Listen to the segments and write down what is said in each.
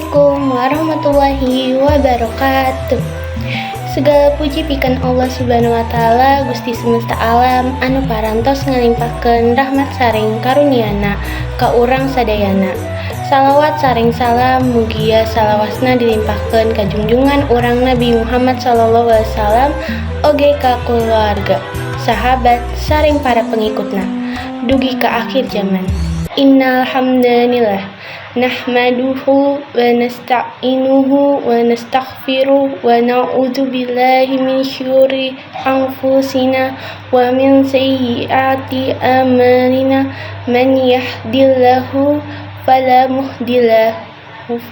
Assalamualaikum warahmatullahi wabarakatuh. Segala puji pikeun Allah Subhanahu wa Ta'ala, Gusti semesta alam, anu parantos ngalimpahkeun rahmat sareng karuniana ka urang sadayana. Salawat sareng salam mugia salawasna dilimpahkeun ka junjungan urang Nabi Muhammad sallallahu alaihi wasallam, oge ka keluarga, sahabat, sareng para pengikutna dugi ka akhir zaman. Innal hamdalillah nahmaduhu wa nasta'inuhu wa nastaghfiruh wa na'udzu billahi min syururi anfusina wa min sayyiati a'malina. Man yahdihillahu fala mudhillalah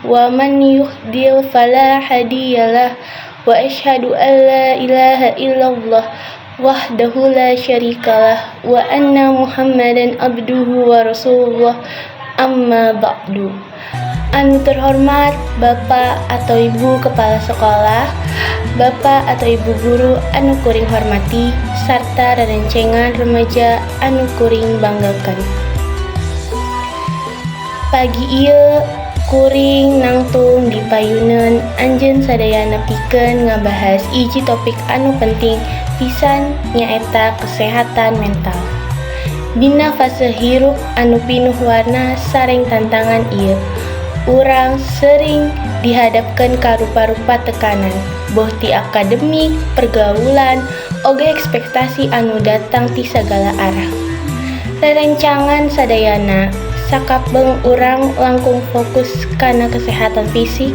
wa man yudlil fala hadiyalah. Wa asyhadu an la ilaha illallah wahdahu la syarikalah wa anna Muhammadan abduhu wa rasulullah. Amma ba'du. Anu terhormat Bapak atau Ibu Kepala Sekolah, Bapak atau Ibu Guru anu kuring hormati, sarta rerencangan remaja anu kuring banggakan. Pagi ieu kuring nangtung di payuneun anjeun sadayana pikeun ngabahas hiji topik anu penting pisan, nyaeta kesehatan mental. Dina fase hirup anu pinuh warna sareng tantangan ieu, urang sering dihadapkeun ka rupa-rupa tekanan, boh ti akademik, pergaulan, oge ekspektasi anu datang ti sagala arah. Rerencangan sadayana, sakapeung urang langkung fokus kana kesehatan fisik,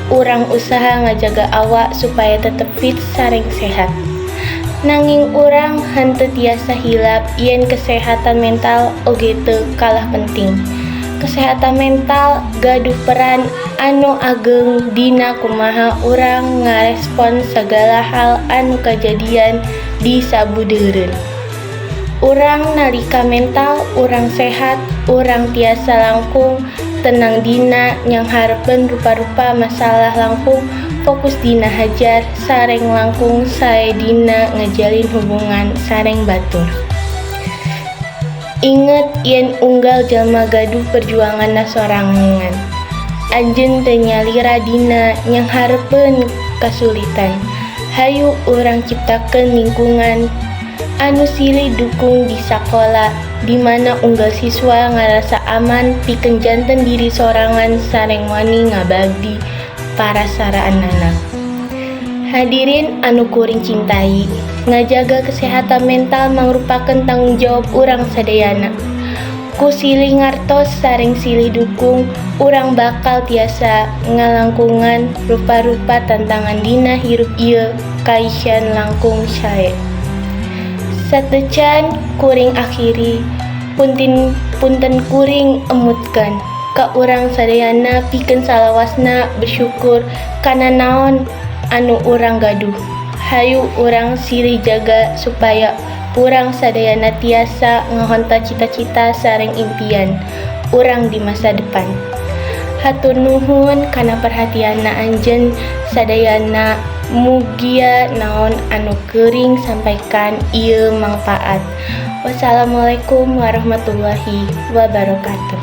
urang usaha ngajaga awak supaya tetep fit sareng sehat. Nanging urang henteu tiasa hilap yen kesehatan mental oge teu kalah penting. Kesehatan mental gaduh peran anu ageng dina kumaha urang ngarespon sagala hal anu kajadian di sabudeureun urang. Nalika mental urang sehat, urang tiasa langkung tenang dina nyanghareupeun rupa-rupa masalah, langkung fokus dina hajar, sareng langkung sae dina ngajalin hubungan sareng batur. Inget yen unggal jalma gaduh perjuanganna sorangan. Anjeun teu nyalira dina nyanghareupeun kasulitan. Hayu urang ciptakeun lingkungan anu silih dukung di sakola, di mana unggal siswa ngarasa aman pikeun janten diri sorangan sareng wani ngabagi parasaanana. Hadirin anu kuring cintai, ngajaga kesehatan mental mangrupakeun tanggung jawab urang sadayana. Ku silih ngartos sareng silih dukung, urang bakal tiasa ngalangkungan rupa-rupa tantangan dina hirup ieu kasihan langkung sae. Sateuacan kuring akhiri, punten kuring emutkeun ka urang sadayana pikeun salawasna bersyukur kana naon anu urang gaduh. Hayu urang silih jaga supaya urang sadayana tiasa ngahontal cita-cita sareng impian urang di masa depan. Hatur nuhun kana perhatianna anjeun sadayana. Mugia naon anu kuring sampaikan ieu mangpaat. Wassalamualaikum warahmatullahi wabarakatuh.